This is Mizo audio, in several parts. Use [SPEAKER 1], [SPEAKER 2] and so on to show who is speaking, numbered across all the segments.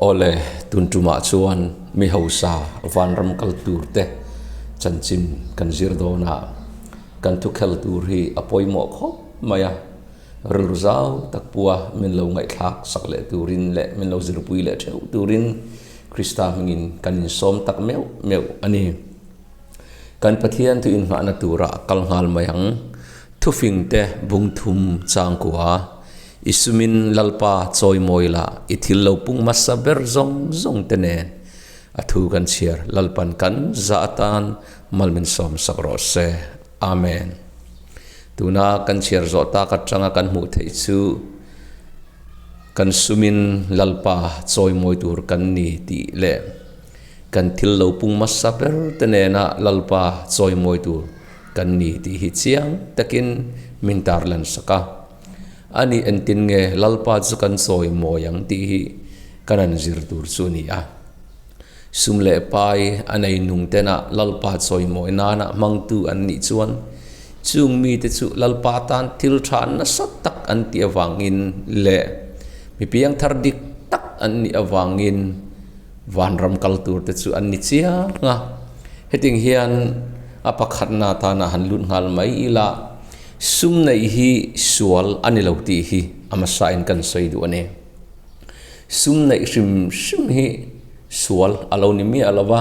[SPEAKER 1] Awle, tun tumah chuan mi hausa vanram kal tur te chanchin kan zir dawn a, kan thukhel tur hi a pawimawh khawp mai a, rilru zau tak pua min lo ngaihthlak sak leh turin leh min lo zirpui leh theuh turin Krista hmingin kan insawm tak meuh meuh a ni. Kan Pathian thu inngahna turah kal nghal mai ang. Thufingte bungthum changkua i sumin Lalpa chawimawi la i thil lo pung hmasa ber zawng zawng te nen a thu kan chhiar Lalpan kan zah atan mal min sawm sak rawh se. Amen. Tuna kan chhiar zawh tak atanga kan hmuh theih chu kan sumin Lalpa chawimawi tur kan ni tih leh kan thil lo pung hmasa ber te nena Lalpa chawimawi tur kan ni tih hi chiang takin min tarlan sak a. Ani entin nge Lalpa chu kan sawi mawi ang tih hi kan han zir tur chu a ni a. Sum leh pai a nei nung tena Lalpa sawi mawi nana hmangtu an nih chuan chung mite chu Lalpa tan thil tha nasa tak an tih avangin leh mi piangthar dik tak an nih avangin vanram kal tur te chu an ni chiang a. Hetiang hian a pakhatna atana han lut nghal mai ila Sum neih hi sual a ni lo tih hi a hmasain kan sawi duh a ni. Sum neih hrim hrim hi sual a lo ni miah lo va,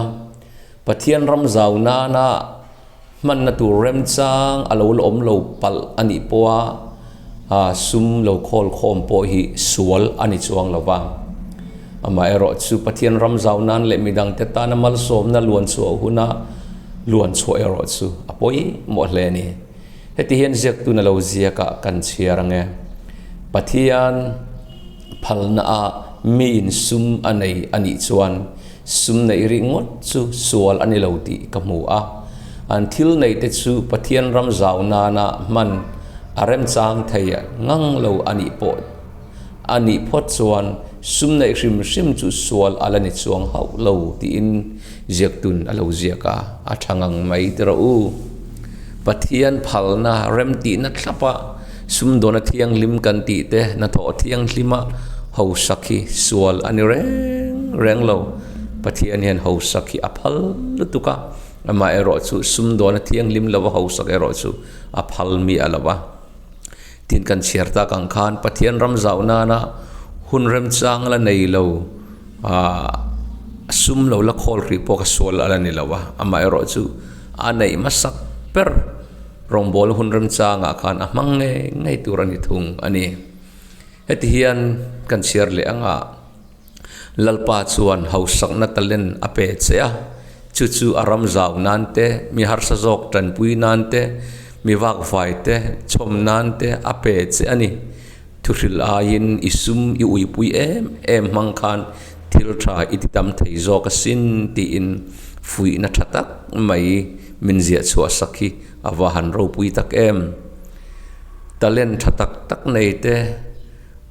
[SPEAKER 1] Pathian ram zau nana hmanna tur remchang a lo la awm lo palh a nih pawha sum lo khawl khawm pawh hi sual a ni chuang lo va. Amaherawhchu Pathian ram zau nan leh midangte tana malsawmna luan chhuah huna luan chhuah erawh chu a pawimawh hle a ni. Heti hian ziaktu na lo ziak ah kan chhiar ang e. Pathian phalna ah miin sum a nei a nih chuan sum neih ringawt chu sual a ni lo tih ka hmu a. An thil neih te chu Pathian ram zau nana hman a remchang thei ngang lo a nih pawh a nih phawt chuan sum neih hrim hrim chu sual a la ni chuang hauh lo tiin ziaktun a lo ziak a, a tha ngang mai ti rawh u. Pathian phalna remtihna thlapa sumdawna thianghlim kan tih te hnathawh thianghlima hausak hi sual a ni reng reng lo. Pathian hian hausak hi a phal lutuk a, amaherawhchu sumdawna thianghlim lova hausak erawh chu a phal miah lo va. Tin kan chhiar tak ang khan Pathian ram zau nana hun remchang la nei lo ah sum lo la khawl hrih pawh ka sual a la ni lo a, amaherawh chu a neih hmasak ber rawngbawlna hun remchangah khan a hmang ngei ngei tur a ni thung a ni. Heti hian kan chhiar leh anga Lalpa chuan hausakna talent a pe che a, chu chu a ram zau nan te, mi harsa zawk tanpui nan te, mi vakvai te chhawm nan te a pe che a ni. Thuhrilh aiin i sum i uipui em em hmang khan thil tha i ti tam thei zawk asin tiin fuihna tha tak mai min ziah chhuah sak hi a va han ropui tak em. Talent tha tak tak nei te,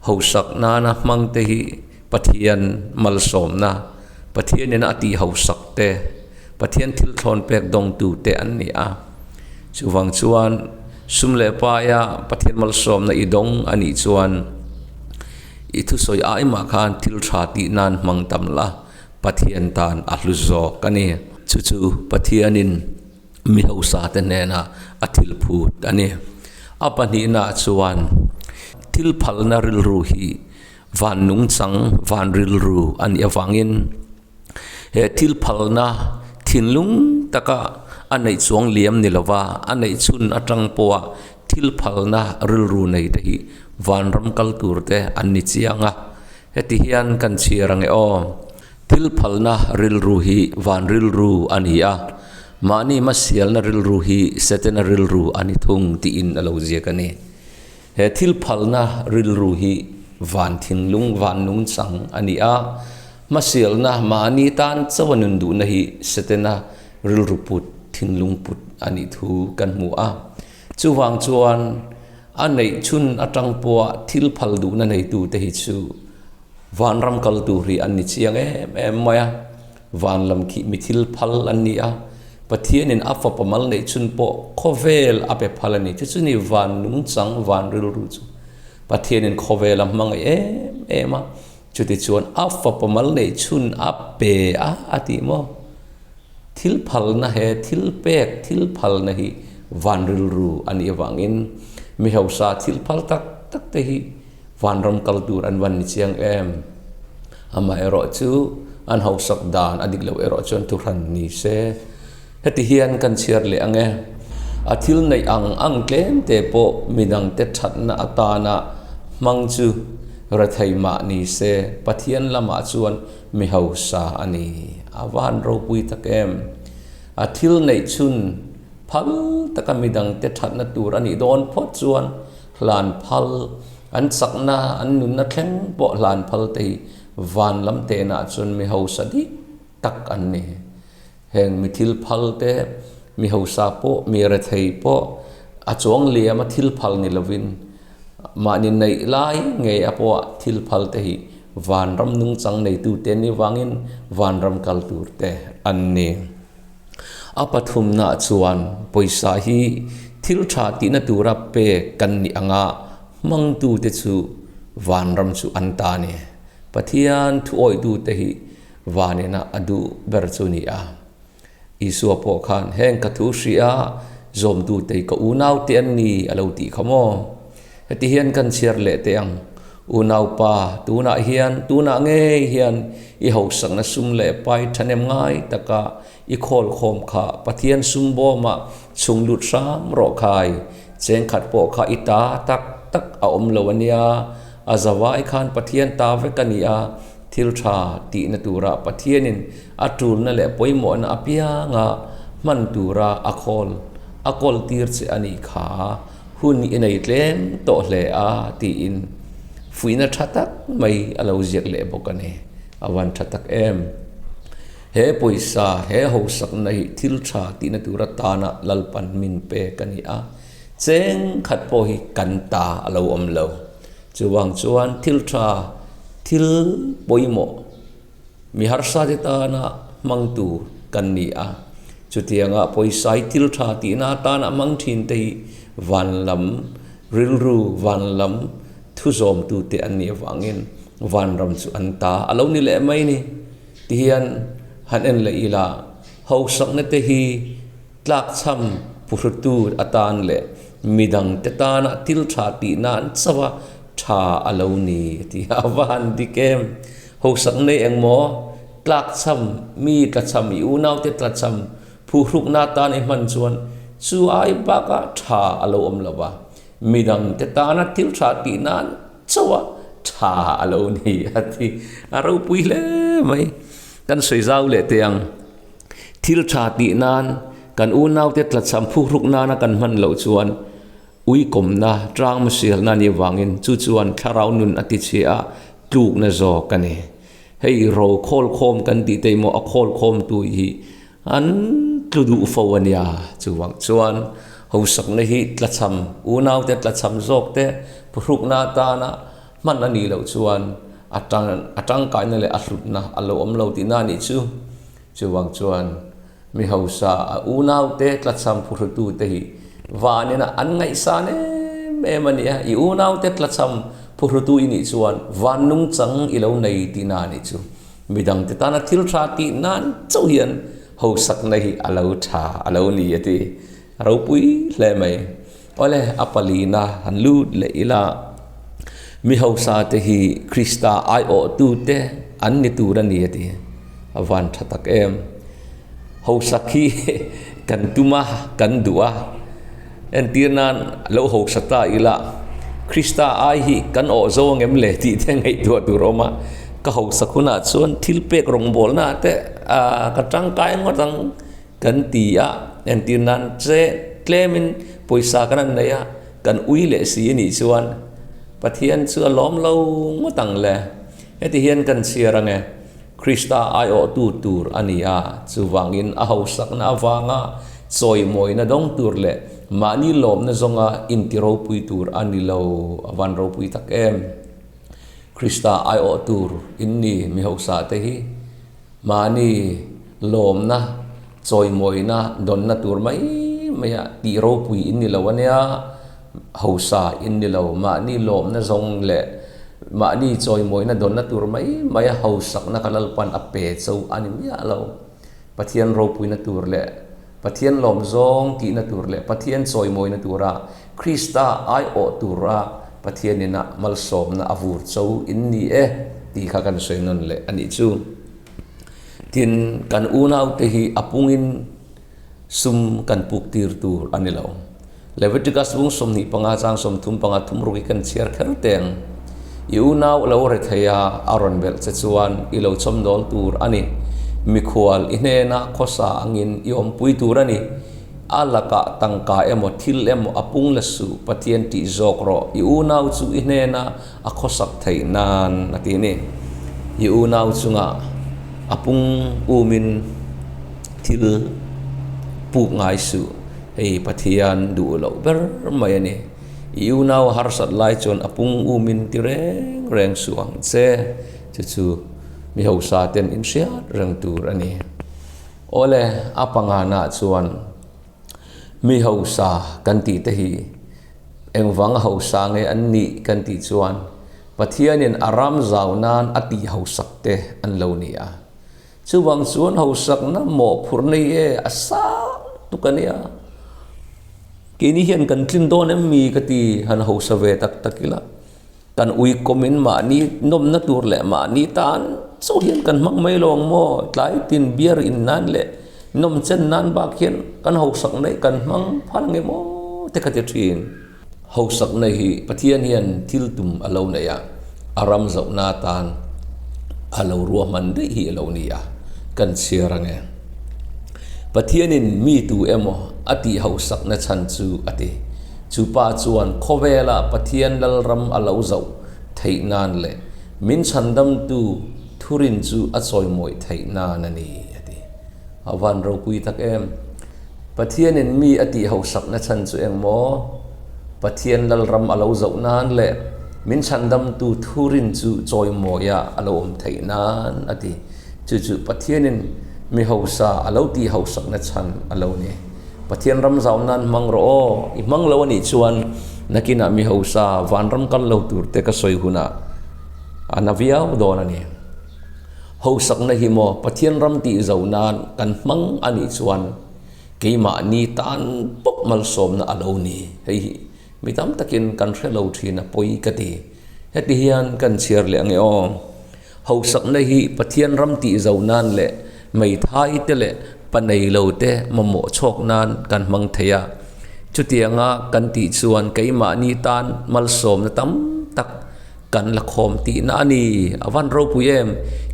[SPEAKER 1] hausak nana hmang te hi Pathian malsawmna, Pathianin a tih hausak te, Pathian thil thlawn pek dawngtu te an ni a. Chuvang chuan sum leh paia Pathian malsawmna i dawng a nih chuan i thusawi aimah khan thil tha tih nan hmang tam la, Pathian tan a hlu zawk a ni. Chu chu Pathianin mi hausa te hnenah a thil phut a ni. A pahnihnaah chuan thil phalna rilru hi van nungchang van rilru a nih avangin he thil phalna thinlung taka a neih chuang liam ni lova a neih chhun atang pawha thil phalna rilru nei te hi vanram kal tur te an ni chiang a, heti hian kan chhiar ang e aw. Thil phalna rilru hi van rilru a ni a, mahni hmasialna rilru hi Setana rilru a ni thung tiin a lo ziak a ni. He thil phalna rilru hi van thinlung, van nungchang a ni a, hmasialna mahni tan chauha nun duhna hi Setana rilru put, thinlung put a nih thu kan hmu a. Chuvang chuan a neih chhun atang pawha thil phal duhna neitute hi chu Vanram kal tur hi an ni chiang em em mai a, van lam khi mi thil phal an ni a, Pathianin a fapa mal neih chhun pawh khawvel a pe phal a ni. Chu chu ni van nungchang, van rilru chu Pathianin khawvel a hmangaih em em a. Chutichuan a fapa mal neih chhun a pe a a ti maw? Thil phalna he thil pek thil phalna hi van rilru a nih avangin mi hausa thil phal tak tak te hi vanram kal tur an van ni chiang em? Amaherawh chu an hausak dan a dik loh erawh chuan thuhran ni se. Heti hian kan chhiar leh ang e. A thil neih ang ang tlem te pawh midangte thatna atana hmang chu rethei mah ni se, Pathian lamah chuan mi hausa a ni. A va han ropui tak em! A thil neih chhun phal taka midangte thatna tur a nih dawn phawt chuan hlan phal, an chakna, an nunna thleng pawh hlan phal te hi van lam tehnah chuan mi hausa dik tak an ni. Heng mi thil phal te, mi hausa pawh, mi rethei pawh a chuang liam a thil phal ni lovin mahni neih lai ngei a pawha thil phal te hi vanram nungchang neitu te ni vangin vanram kal tur te an ni. A pathumna chuan pawisa hi thil tha tihna tura pek kan nih anga hmangtu te chu vanram chu an ta a ni. Pathian thuawitu te hi Vanina a duh ber chu ni a. Isua pawh khan, Heng ka thu hria zawmtute hi ka unaute an ni, a lo tih kha maw? Heti hian kan chhiar leh teh ang, Unaupa, tunah hian, tunah ngei hian i hausakna sum leh pai thahnem ngai taka i khawlkhawm kha Pathian sum bawmah chhung lut hram rawh khai, chengkhat pawh kha i ta tak tak a awm lo a nia, a zavai khan Pathian ta vek a ni a, Thil tha tihna tura Pathianin a tulna leh pawimawhna apianga hman tura a khawl a kawl tir che a nih kha hun i nei tlem tawh hle a tiin fuihna tha tak mai a lo ziak leh bawk a ni. A van tha tak em! He pawisa, he hausakna hi thil tha tihna tura tana Lalpan min pek a ni a, cheng khat pawh hi kan ta a lo awm lo. Chuvang chuan thil tha, thil pawimawh, mi harsa te tana hmangtu kan ni a. Chutianga pawisai thil tha tihna atana hmang thin te hi van lam rilru, van lam thuzawmtu te an nih avangin vanram chu an ta a lo ni leh mai ni. Tihian han en leh ila, hausakna te hi Tlakchham puhrutu atan leh midangte tana thil tha tih nan chauh a tha a lo ni a ti a, a va han dik em? Hosak nei eng maw? Tlakchham, mi tlachham, i unaute tlachham phuhrukna atan i hman chuan chu ai bakah tha a lo awm lo va, midangte tana thil tha tih nan chauh a tha a lo ni a ti. A ropui hle mai. Kan sawi zau leh teh ang. Thil tha tih nan kan unaute tlachham phuhruk nana kan hman loh chuan uikawmna, tlangmasialna a nih avangin chu chuan thlarau nun a tichhia a, tlukna zawk a ni. Hei ro khawlkhawm kan tih te emaw a khawlkhawmtu hi an tlu duh fo a nia. Chuvang chuan hausakna hi tlachham, unaute tlachham zawkte phuhrukna atana hman a nih loh chuan a tangkaina leh a hlutna a lo awm lo tihna a nih chu. Chuvang chuan mi hausa a unaute tlachham phuhrutute hi vanin a an ngaihsan em em a nia. I unaute tlachham phuhrutu i nih chuan van nungchang i lo nei tihna a nih chu. Midangte tana thil tha tih nan chauh hian hausakna hi a lo tha a lo ni a ti. A ropui hle mai. Awle, a palina han lut leh ila, mi hausa te hi Krista aiawhtute an ni tur a ni a ti. A van tha tak em. Hausak hi kan tum a, kan duh a. Entir nan lo hausa ta ila, Krista ai hi kan awh zo ang em le tih te ngaihtuah tur a awm a. Ka hausak hunah chuan thil pek rawngbawlna te ka tangkai ngawt ang. Kan ti a, entir nan che tlemin pawisa kan han nei a, kan ui leh si a nih chuan Pathian chu a lawm lo ngawt ang le. Heti hian kan chhiar ang e, Krista aiawhtu tur a ni a, chuvangin a hausakna avanga chawimawina dawng tur leh mahni lawmna zawnga intiropui tur a ni lo, a van ropui tak em. Krista aiawh tur in ni mi hausa te hi mahni lawmna, chawimawina, dawnna tur mai maia tih ropui in ni lo a nia, hausa in ni lo, mahni lawmna zawng leh Mahni chawimawina dawnna tur mai mai a hausakna kha Lalpan a pe cho a ni miah lo. Pathian ropuina tur leh Pathian lawmzawng tihna tur leh Pathian chawimawina tura Krista aiawh tura Pathianin a malsawmna a vur cho in ni e tih kha kan sawi nawn leh a nih chu. Tin, kan unaute hi a pungin sum kan puk tir tur a ni lo. Leviticus bung 25 chang 35 thum ruk hi kan chhiar kher teng. I unau a lo re thei a, a rawn belh che chuan i lo chawmdawl tur a ni. Mikhual i hnena khawsa angin i awmpui tur a ni. A lakah tangka emaw thil emaw a pung la suh, Pathian tih zawk rawh, i unau chu i hnena a khawsak theih nan a ti a ni. I unau chungah a pung umin thil puk ngai suh, hei Pathian duh loh ber mai a ni. I unau a harsat lai chuan a pung umin ti reng reng suh ang che, chu chu mi hausa ten in hriat reng tur a ni. Awle, a pangana chuan mi hausa kan tih te hi engvang a hausa nge an nih kan tih chuan Pathianin a ram zau nan a tih hausak te an lo ni a. Chuvang chuan hausakna mawhphurh nei e a sang tuk a nia. Keini hian kan tlin dawn em mi ka ti han hausa ve tak tak ila. Kan uikawmin mahni nawmna tur leh mahni tan chauh hian kan hmang mai lo ang maw? Tlai tin beer in nan leh nawm chen nan bak hian kan hausak nei kan hmang phal nge maw te ka ti thin. Hausak nei hi Pathian hian thil tum a lo nei a, a ram zohna atan a lo ruahman daih hi a lo ni a, kan chhiar ang e. Pathianin mi tu emaw a tih hausakna chhan chu a ti. Chu pa chuan khawvela Pathian Lalram a lo zoh theih nan leh min chhandamtu thurin chu a chawimawi theih nan a ni, a ti. A van ropui tak em! Pathianin mi a tih hausakna chhan chu eng maw? Pathian Lalram a lo zoh nan leh min chhandamtu thurin chu chawimawia a lo awm theih nan, a ti. Chu chu Pathianin mi hausa a lo tih hausakna chhan a lo ni. Pathian ram zau nan hmang rawh aw, i hmang lo a nih chuan nakinah mi hausa vanram kal lo tur te ka sawi hunah a na viau dawn a ni. Hausakna hi maw Pathian ram tih zau nan kan hmang a nih chuan keimahni tan bawk malsawmna a lo ni. Hei hi mi tam takin kan hre lo thin a pawi ka ti. Heti hian kan chhiar leh ang e aw. Hausakna hi Pathian ram tih zo nan leh meithai te leh pa nei lo te mamawh chhawk nan kan hmang thei a. Chutianga kan tih chuan keimahni tan malsawmna tam tak kan la khawm tihna a ni. A van ropui em!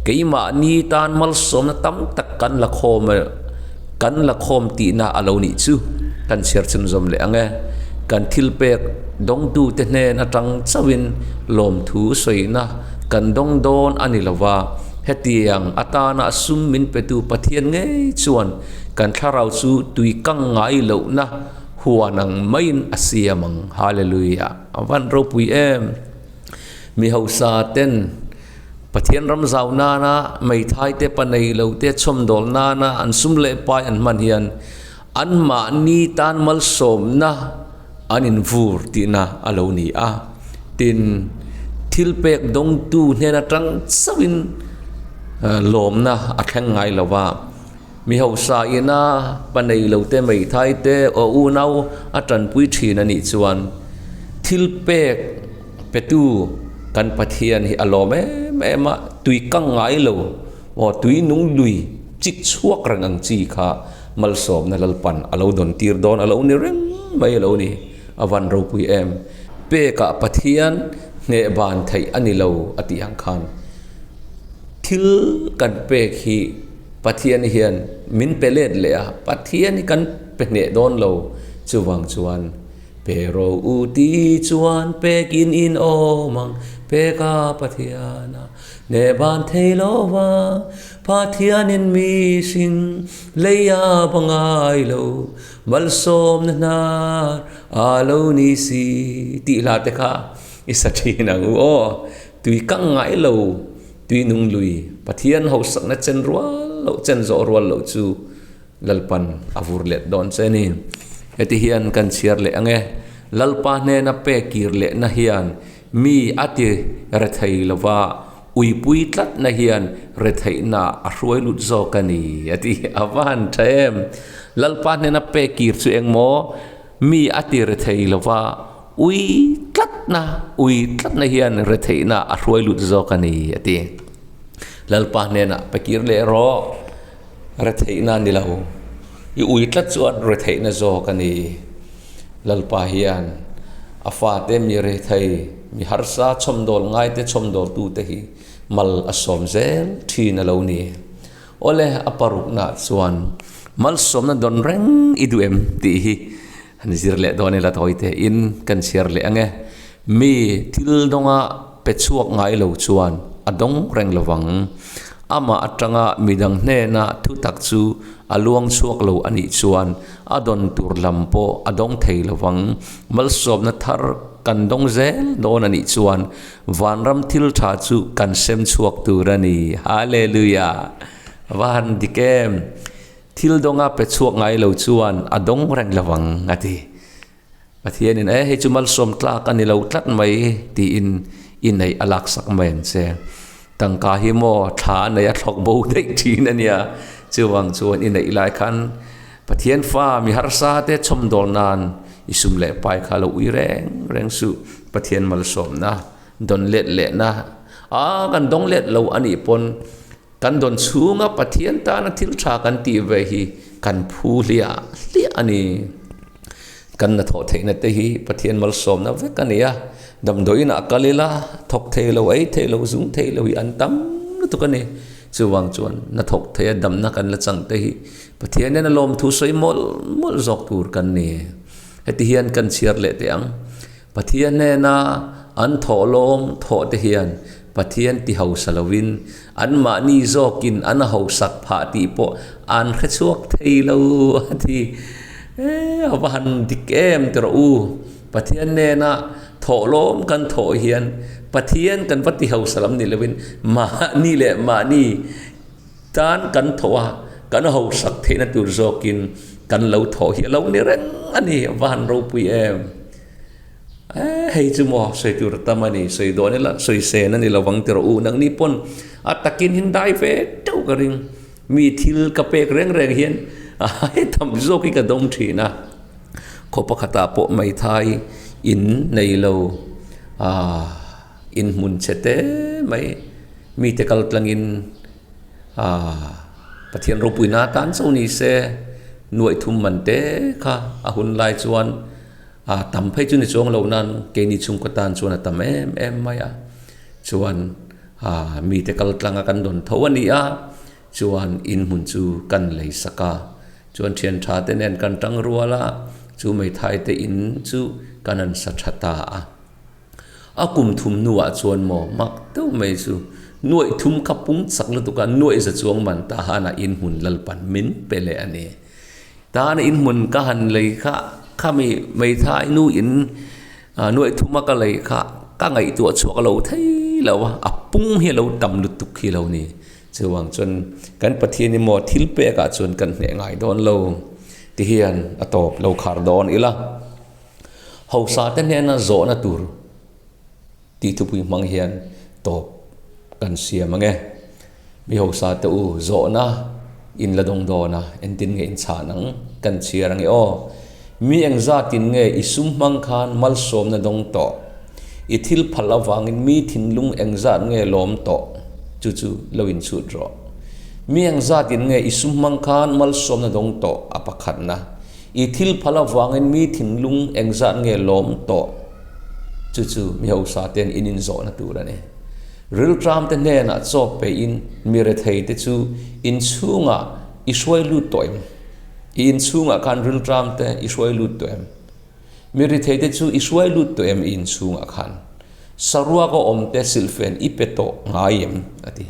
[SPEAKER 1] Keimahni tan malsawmna tam tak kan la khawm kan la khawm tihna a lo nih chu kan chhiar chhunzawm leh ang e. Kan thilpek dawngtute hnen atang chauhin lawmthu sawina Kan dawng dawn a ni lo va, hetiang atana sum min petu Pathian ngei chuan kan thlarau chu tui kang ngai lohna huan ang maiin a siam ang. Hallelujah! A van ropui em! Mi hausa ten Pathian ram zau nana meithai te pa nei lo te chhawmdawl nana an sum leh pai an hman hian anmahni tan malsawmna an invur tihna a lo ni a. Tin, thil pek dawngtu hnen atang chauhin lawmna a thleng ngai lo va. Mi hausa ina pa nei lo te, meithai te, aw unau a tanpui thin a nih chuan thil pek petu kan Pathian hi a lawm em em a, tui kang ngai lo, aw tui nung lui chik chhuak reng ang chi kha Malsawmna Lalpan a lo dawn tir dawn a lo ni reng mai a lo ni. A van ropui em. Pekah Pathian hneh ban theih a ni lo a tih ang khan thil kan pek hi Pathian hian min pe let leh a, Pathian hi kan pe hneh dawn lo. Chuvang chuan pe ro u ti chuan pekin in awm ang, peka Pathiana hneh ban thei lo va. Pathianin mihring lei a va ngai lo, malsawmna hnar a lo ni si tih hla te kha i sa thin ang u aw. Tui kang ngai lo, tui nung lui, Pathian hausakna chen rual loh, chen zawh rual loh chu Lalpan a vur let dawn che ni. Heti hian kan chhiar leh ang e, Lalpa hnena pek kir lehna hian. Mi a ti rethei lo va, uipui tlatna hian retheihna a hruai lut zawk a ni, a ti. A va han tha em! Lalpa hnena pek kir chu eng maw? Mi a ti rethei lo va, ui tlatna, ui tlatna hian retheihna a hruai lut zawk a ni, a ti. Lalpa hnenah pe kir leh rawh, retheihna a ni lo. I ui tlat chuan retheihna zawk a ni. Lalpa hian a fate mi rethei, mi harsa chhawmdawl ngaite chhawmdawltute hi mal a sawm zel thin a lo ni. Awle, a paruknaah chuan malsawmna dawn reng i duh em tih hi han zir leh dawn ila tawite in kan chhiar leh ang e. Mi thil dawnga pe chhuak ngai lo chuan a dawng reng lo vang. Amah atanga midang hnena thutak chu a luang chhuak lo a nih chuan a dawn tur lam pawh a dawng thei lo vang. Malsawmna thar kan dawng zel dawn a nih chuan vanram thil tha chu kan sem chhuak tur a ni. Hallelujah! A va han dik em! Thil dawnga pe chhuak ngai lo chuan a dawng reng lo vang a ti. Pathianin e hei chu malsawm tlak a ni lo tlat mai tiin i neih a laksak mai ang che. Tangka hi maw thla a nei a thlawk bo daih thin a nia. Chuvang chuan i neih lai khan Pathian fa mi harsa te chhawmdawl nan i sum leh pai kha lo ui reng reng suh. Pathian malsawmna dawn let lehna a kan dawng let lo a nih pawn Kan dawn chhunga Pathian tana thil tha kan tih ve hi kan phu hliah hliah a ni. Kan hnathawh theihna te hi Pathian malsawmna vek a ni a, damdawiin ah kal ila thawk thei lo, ei thei lo, zung thei lo hi an tam lutuk a ni. Chuvang chuan hnathawk theia damna kan la chang te hi Pathian hian a lawmthu sawi mawlh mawlh zawk tur kan ni. Heti hian kan chhiar leh teh ang. Pathian hnena an thawhlawm thawh te hian Pathian ti hausa loin anmahni zawkin an hausak phah tih pawh an hre chhuak thei lo a ti. E, a va han dik em ti rawh u. Pathian hnena thawhlawm kan thawh hian Pathian kan va ti hausa lam ni loin mahni leh mahni tan kan thawh a, kan hausak theihna tur zawkin kan lo thawh hi a lo ni reng a ni. A va han ropui em. Eh, hei chu maw sawi tur tam a ni, sawi dawn ila sawi sen a ni lovang ti rawh u, nangni pawn a takin hin dai ve teuh ka ring, mi thil ka pek reng reng hian a hei tam zawk hi ka dawng thin a, khaw pakhatah pawh Maithai in nei lo ah in hmun chhe te mai mite kal tlangin ah Pathian ropuina atan chauh ni se nuaih thum man te kha a hun lai chuan. A tam phei chu ni chuang lo nan keini chhungkaw tan chuan a tam em em mai a, chuan ah mite kal tlanga kan dawn tho a ni a, chuan in hmun chu kan lei sak a, chuan thian tha te nen kan tang rual a, chu meithai te in chu kan han sa tha ta a. A kum thum hnuah chuan maw mak deuh mai chu nuaih thum kha pung chak lutuk a, nuaih za chuang man ta han a in hmun lalpan min pe leh a ni. Tan in hmun ka han lei kha khami hmeithai nu in nuaih thuma ka lei kha ka ngaihtuah chhuak lo thei lo a, a pung hi a lo tam lutuk hi lo ni. Chuvang chuan kan Pathian hi maw thil pek ah chuan kan hneh ngai dawn lo ti hian a tawp lo khar dawn ila. Hausa te hnena zawhna tur tih thupui hmang hian tawp kan siam ang e. Mi hausa te u, zawhna in la dawng dawn a, entin nge in chhan ang kan chhiar ang e aw. Mi engzatin nge i sum hmang khan malsawmna dawng tawh? I thil phal avangin mi thinlung engzat nge lawm tawh? Chu chu lo inchhut rawh. Mi engzatin nge i sum hmang khan malsawmna dawng tawh? A pakhatna. I thil phal avangin mi thinlung engzat nge lawm tawh? Chu chu mi hausa ten in inzawhna tur a ni. Rilṭamte hnenah chaw peihin mi retheite chu inchhungah i hruai lut tawh em? I inchhungah khan rilṭamte i hruai lut tawh em? Mi retheite chu i hruai lut tawh em i inchhungah khan? Saruaka awmte silhfen i pe tawh ngai em? a ti.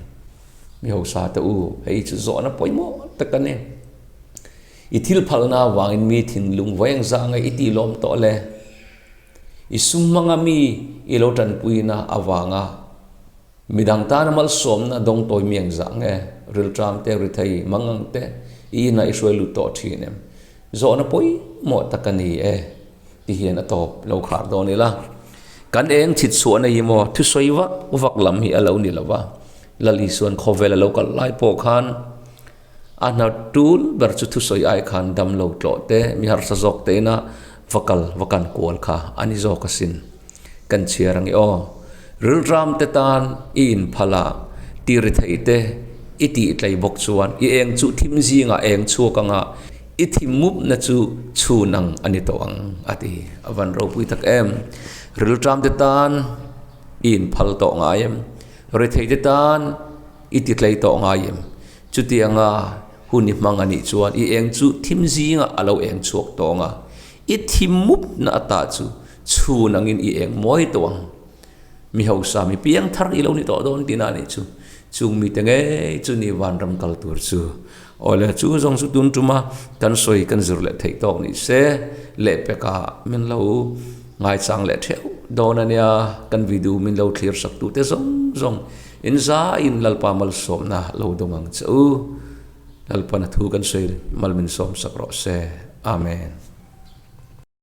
[SPEAKER 1] Mi hausa te u, hei chu zawhna pawimawh tak a ni. I thil phalna avangin mi thinlung vawi engzah nge i tihlawm tawh le? I sum hmanga mi i lo tanpuina avanga midang tana malsawmna dawngtawi mi engzah nge rilṭam te, rithei mangang te i inah i hruai lut tawh ṭhin em? Zawhna pawimawh tak a ni e ti hian a tawp lo khar dawn ila. Kan eng chhit chhuahna hi maw thusawi vak vak lam hi a lo ni lo va, Lal Isuan khawvel a lo kal lai pawh khan a hna tul ber chu thusawi ai khan dam lo tlawh te, mi harsa zawk te ina va kal va kan kual kha a ni zawk asin. Kan chhiar ang i aw. Rilram te tan i inphal a, ti ri thei te i tih tlei bawk chuan i eng chu thim zingah eng chhuak anga i thim mupna chu chhun ang a ni tawh ang a ti. A van ropui tak em. Rilram te tan i inphal tawh ngai em? Rethei te tan i ti tlei tawh ngai em? Chutianga hun i hmang a nih chuan i eng chu thim zingah a lo eng chhuak tawng a, i thim mupna ata chu chhun angin i eng mawi tawh ang. Mi hausa mi piang thar i lo ni tawh dawn tihna a nih chu. Chung mite ngei chu ni vanram kal tur chu. Awle chu zawng chu tun tuma kan sawi kan zir leh theih tawk ni se lehpekah min lo ngaichang leh theuh dawn a nia. Kan video min lo thlir sak tute zawng zawng in zaiin Lalpa malsawmna lo dawng ang che u. Lalpana thu kan sawi mal min sawm sak rawh se. Amen.